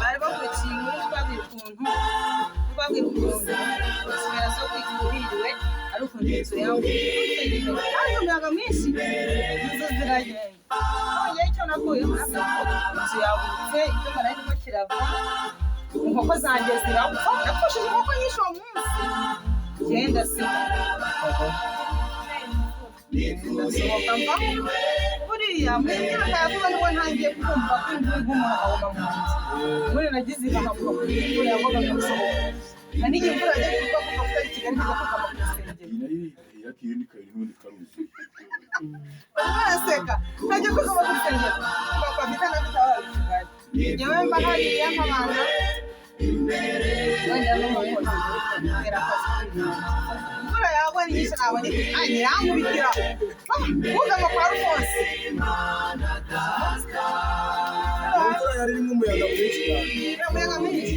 Bari bakurikiye inkuru, twabwira ukuntu inspiration kwitwihiriwe ari ukuntu inzu yawe hari umuyaga mwinshi, inzu ziragenda. Nongeyeho icyo nakuyeho, inzu yagurutse, icyuma nari ndimo kirava, inkoko zanjye zirapfa. Napfushije inkoko nyinshi uwo munsi. Genda siga, ndasohoka mvaho. Buriya muri myaka ya vuba nibwo ntangiye kumva ko imvura iguma nkaguma mu nzu. Muri nagize ihahamuka kuri imvura yagombaga gusohoka, nta n'igihe imvura yajya kugwa kuva kutari Kigali kujya kugama ku rusengero. Iyi nayo yakiriye ni kabiri n'ubundi karuzuye. Barimo baraseka. Ntajya kugama ku rusengero papa vita na vita baba i Kigali, njyewe mba hariya nk'abana wenda n'umukozi kubera akazi k'ibintu. Imvura yagwa ari nyinshi, nabona irankubitira kugama kwa Rufonsi. Imvura yari irimo umuyaga mwinshi cyane. Umuyaga mwinshi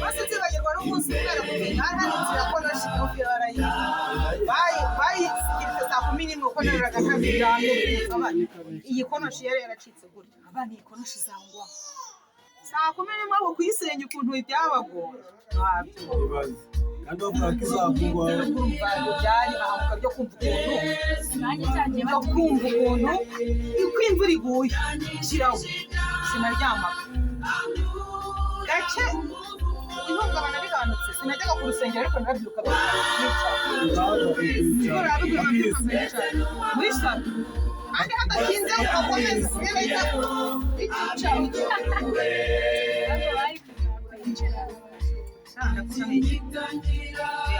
bose nzibagirwa n'umunsi kubera gutinya. Hari hari inzira ko nashize barayizi, bayisigiritse saa 11 uko naruraga kabiri. Iyi konoshi yari yaracitse gutya, abana iyi konoshi izangwa saa 11 abo kuyisenya ukuntu byabagoye ntabyo. Ibaze kandi bavuga ko izakugwa. Urumva byari ahamuka byo kumva ukuntu, byo kumva ukuntu uko imvura iguye shyiraho. Sinaryamaga gake, ihungabana riganutse. Sinajyaga ku rusengero ariko narabyuka nicara. Imvura yabiguye nkabyuka nkicara muri salo kandi hadakinze, ugakomeza ugahita icara.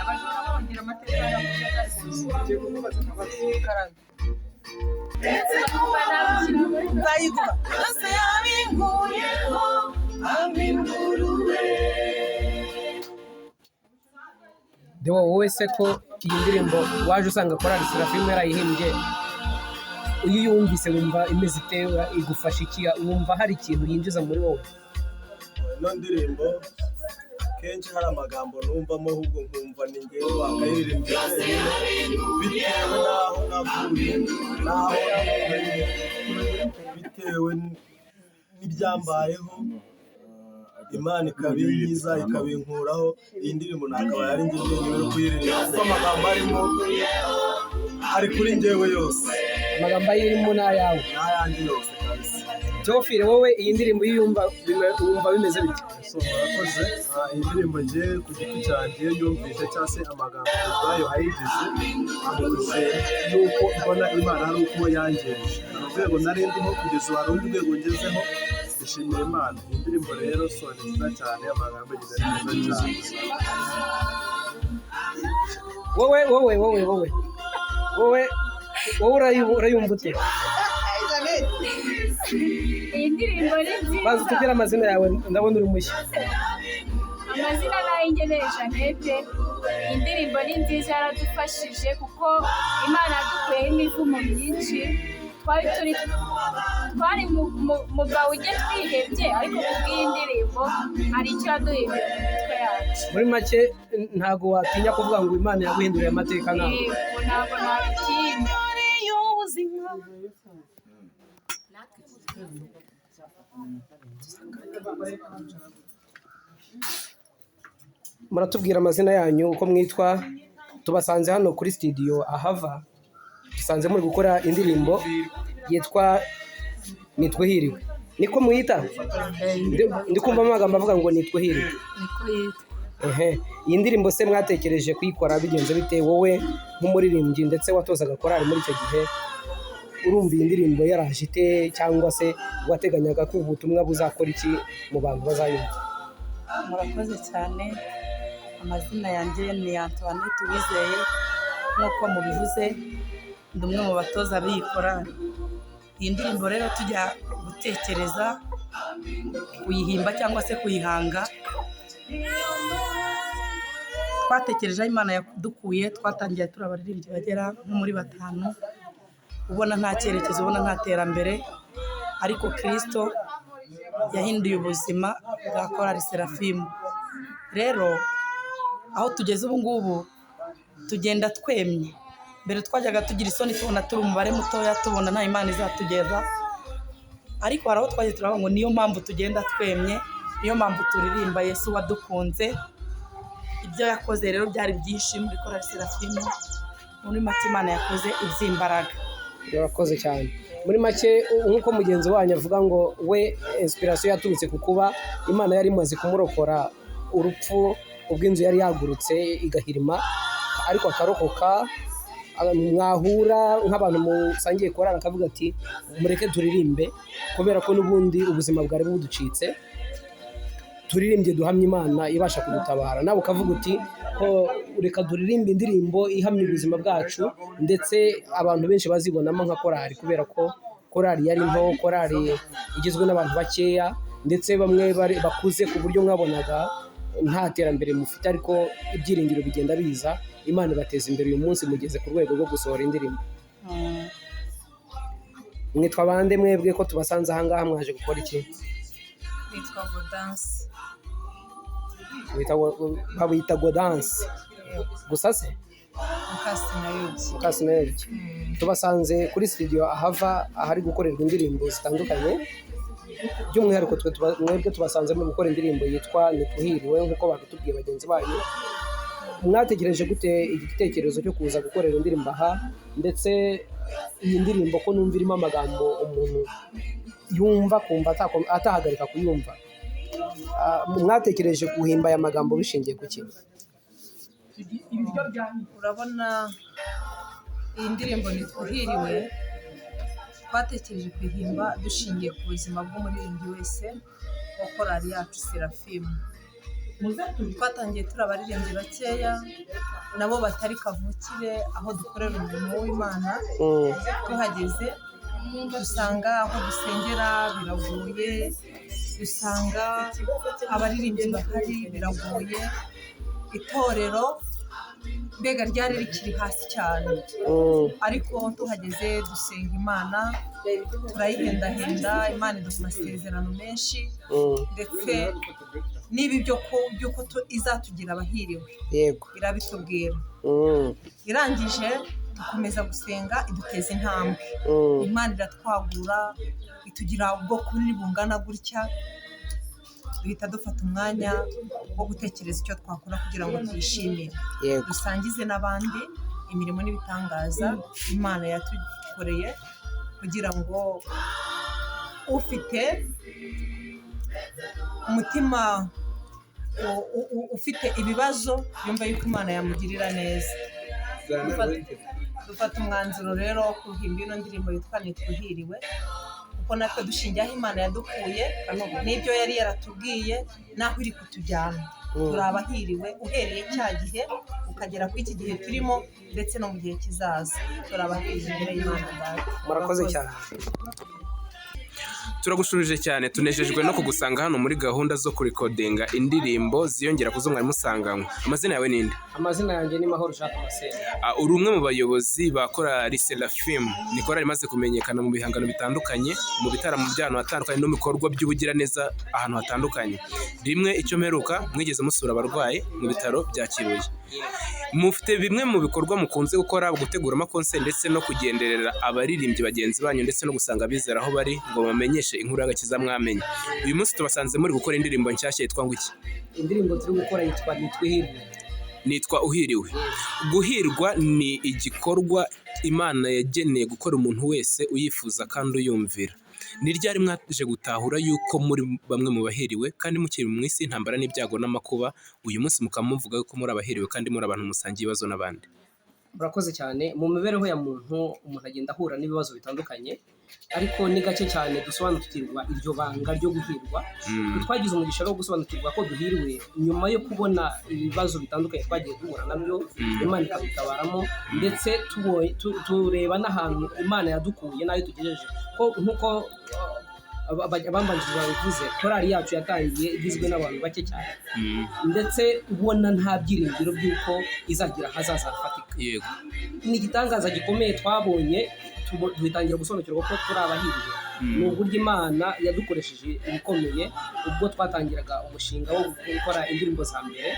Abajura bongera amateka. Yakuze. Nzayiguha yose yabinkuyeho abimburuwe. Deo, wowe se ko iyi ndirimbo waje usanga korali Serafimu yarayihimbye, iyo uyumvise wumva imeze ite? Igufasha iki? Wumva hari ikintu yinjiza muri wowe? Ino ndirimbo kenshi hari amagambo numvamo, ahubwo nkumva ni ngewe wakayiririmbye wenyine, bitewe n'aho navuye n'aho navuye, bitewe n'ibyambayeho, Imana ikabinkiza, ikabinkuraho. Iyi ndirimbo nakabaye ari njye njyenyine uri kuyiririmba, kuko amagambo arimo ari kuri njyewe yose. Amagambo ayirimo ni ayawe? Ni ayanjye yose kabisa. Teofile, wowe iyi ndirimbo iyo uyumva wumva bimeze bite? So murakoze. Iyi ndirimbo ngiye ku giti cyanjye, iyo yumvise cyangwa se amagambo ubwayo ayigize ahuze n'uko mbona Imana hari uko yangenje. Hari urwego nari ndiho kugeza ubu, hari urundi rwego ngezeho, ndashimira Imana. Iyi ndirimbo rero so ni nziza cyane, amagambo agize ari meza cyane. Wowe urayumva ute? Iyi ndirimbo ni nziza. Baza utubwire amazina yawe, ndabona uri mushya. Amazina ni ay'Ingenere Jeannette. Iyi ndirimbo ni nziza, yaradufashije kuko Imana yadukuyeho imivumo myinshi. Twari turi twari mu gahenge twihebye, ariko kubw'iyi ndirimbo hari icyo yaduhinduye mu mitwe yacu. Muri make ntabwo watinya kuvuga ngo Imana yaguhinduriye amateka nawe? Yego, ntabwo nabitinya. Y'ubuzima. Muratubwira amazina yanyu uko mwitwa. Tubasanze hano kuri studio ahava, dusanze muri gukora indirimbo yitwa Nitwihiriwe, niko mwita? Ndi kumva amagambo avuga ngo Nitwihiriwe. Niko yitwa. Ehe, iyi ndirimbo se mwatekereje kuyikora bigenze bite? Wowe nk'umuririmbyi ndetse watozaga korali muri icyo gihe, urumva iyi ndirimbo yaraje ite, cyangwa se wateganyaga ko ubutumwa buzakora iki mu bantu bazayumva? Murakoze cyane. Amazina yanjye ni Antoinette Uwizeye, nk'uko mubivuze ndi umwe mu batoza b'iyi korali. Iyi ndirimbo rero tujya gutekereza kuyihimba cyangwa se kuyihanga, twatekereje aho Imana yadukuye. Twatangiye turi abaririmbyi bagera nko muri batanu, ubona nta cyerekezo, ubona nta terambere, ariko Kirisito yahinduye ubuzima bwa korali Serafimu. Rero aho tugeze ubu ngubu tugenda twemye. Mbere twajyaga tugira isoni, tubona turi umubare mutoya, tubona nta Imana izatugeza. Ariko hari aho twagiye turavuga ngo niyo mpamvu tugenda twemye, niyo mpamvu turirimba Yesu wadukunze. Ibyo yakoze rero byari byinshi muri korali Serafimu. Muri make Imana yakoze iby'imbaraga. Urakoze cyane. Muri make, nk'uko mugenzi wanyu avuga ngo we inspiration yaturutse ku kuba Imana yari imaze kumurokora urupfu ubwo inzu yari yagurutse igahirima, ariko akarokoka. Mwahura nk'abantu musangiye korali, akavuga ati mureke turirimbe kubera ko n'ubundi ubuzima bwari buducitse, turirimbye duhamye Imana ibasha kudutabara. Nawe ukavuga uti ko reka turirimbe indirimbo ihamya ubuzima bwacu, ndetse abantu benshi bazibonamo nka korali, kubera ko korali yari nto, korali igizwe n'abantu bakeya, ndetse bamwe bakuze, ku buryo mwabonaga nta terambere mufite, ariko ibyiringiro bigenda biza, Imana ibateza imbere, uyu munsi mugeze ku rwego rwo gusohora indirimbo. Mwitwa bande mwebwe ko tubasanze ahangaha, mwaje gukora iki? Nitwa Godanse. Babita Godanse gusa se? Mukasinayobye. Mukasinayobye, tubasanze kuri studio ahava, ahari gukorerwa indirimbo zitandukanye. By'umwihariko twe mwebwe tubasanze muri gukora indirimbo yitwa Nituhiriwe, nk'uko babitubwiye bagenzi banyu. Mwatekereje gute igitekerezo cyo kuza gukorera indirimbo aha? Ndetse iyi ndirimbo ko numva irimo amagambo umuntu yumva akumva atahagarika kuyumva, mwatekereje guhimba aya magambo bishingiye ku ki? Urabona iyi ndirimbo Nitwuhiriwe, twatekereje kuyihimba dushingiye ku buzima bw'umuririmbyi wese wa korali yacu Serafimu. Twatangiye turi abaririmbyi bakeya, nabo batari kavukire aho dukorera umurimo w'Imana. Tuhageze dusanga aho dusengera biragoye, dusanga abaririmbyi bahari biragoye, itorero mbega ryari rikiri hasi cyane. Ariko tuhageze dusenga Imana, turayihendahenda, Imana iduha amasezerano menshi, ndetse n'ibi by'uko izatugira abahiriwe, irabitubwira. Irangije dukomeza gusenga, iduteza intambwe. Imana iratwagura, itugira ubwoko bunini bungana gutya. Duhita dufata umwanya wo gutekereza icyo twakora kugira ngo tuyishimire, dusangize n'abandi imirimo n'ibitangaza Imana yatukoreye, kugira ngo ufite umutima ufite ibibazo yumve yuko Imana yamugirira neza. Dufata umwanzuro rero wo guhimba ino ndirimbo yitwa Nitwuhiriwe, kuko natwe dushingiye aho Imana yadukuye n'ibyo yari yaratubwiye n'aho iri kutujyana. Turi abahiriwe uhereye cya gihe ukagera kuri iki gihe turimo, ndetse no mu gihe kizaza. Turi abahiriwe imbere y'Imana Data. Murakoze cyane. Turagushubije cyane, tunejejwe no kugusanga hano muri gahunda zo kurikodinga indirimbo ziyongera ku zo mwari musanganywe. Amazina yawe ninde? Amazina yanjye ni Mahoro Jacques Masera. Uri umwe mu bayobozi ba korali Seraphim. Ni korali imaze kumenyekana mu bihangano bitandukanye, mu bitaramo by'ahantu hatandukanye no mu bikorwa by'ubugiraneza ahantu hatandukanye. Rimwe icyo mperuka mwigeze musura abarwayi mu bitaro bya Kibuye. Mufite bimwe mu bikorwa mukunze gukora, gutegura amakonseri ndetse no kugenderera abaririmbyi bagenzi banyu, ndetse no gusanga abizera aho bari ngo bamenyeshe inkuru y'agakiza mwamenye. Uyu munsi tubasanze muri gukora indirimbo nshyashya yitwa ngo iki? Indirimbo turi gukora yitwa Nitwihirwe. Nitwa Uhiriwe. Guhirwa ni igikorwa Imana yageneye gukora umuntu wese uyifuza kandi uyumvira. Ni ryari mwaje gutahura yuko muri bamwe mu bahiriwe, kandi mukiri mu isi intambara n'ibyago n'amakuba, uyu munsi mukaba muvuga yuko muri abahiriwe kandi muri abantu musangiye ibibazo n'abandi? Murakoze cyane. Mu mibereho ya muntu, umuntu agenda ahura n'ibibazo bitandukanye, ariko ni gake cyane dusobanukirwa iryo banga ryo guhirwa. Twagize umugisha wo gusobanukirwa ko duhiriwe nyuma yo kubona ibibazo bitandukanye twagiye duhura nabyo, Imana ikadutabaramo, ndetse tureba n'ahantu Imana yadukuye n'ayo tugejeje. Ko nk'uko abambanjirije babivuze, korali yacu yatangiye igizwe n'abantu bake cyane, ndetse ubona nta byiringiro by'uko izagira ahazaza hafatika. Ni igitangaza gikomeye twabonye, dutangira gusobanukirwa ko turi abahiriwe. Ni uburyo Imana yadukoresheje ibikomeye ubwo twatangiraga umushinga wo gukora indirimbo za mbere.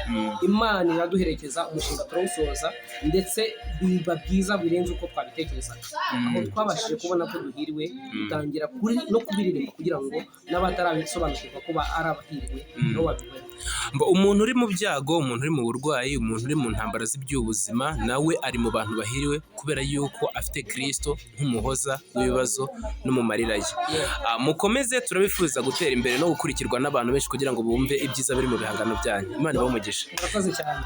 Imana iraduherekeza, umushinga turawusoza, ndetse biba byiza birenze uko twabitekerezaga, aho twabashije kubona ko duhiriwe, dutangira kuri no kubiririmba kugira ngo n'abatarabisobanukirwa kuba ari abahiriwe nabo babibone. Mbo umuntu uri mu byago, umuntu uri mu burwayi, umuntu uri mu ntambara z'iby'ubuzima, nawe ari mu bantu bahiriwe kubera yuko afite Kristo nk'umuhoza w'ibibazo no mu marira ye. Mukomeze, turabifuza gutera imbere no gukurikirwa n'abantu benshi kugira ngo bumve ibyiza biri mu bihangano byanyu. Imana ibahe umugisha. Murakoze cyane.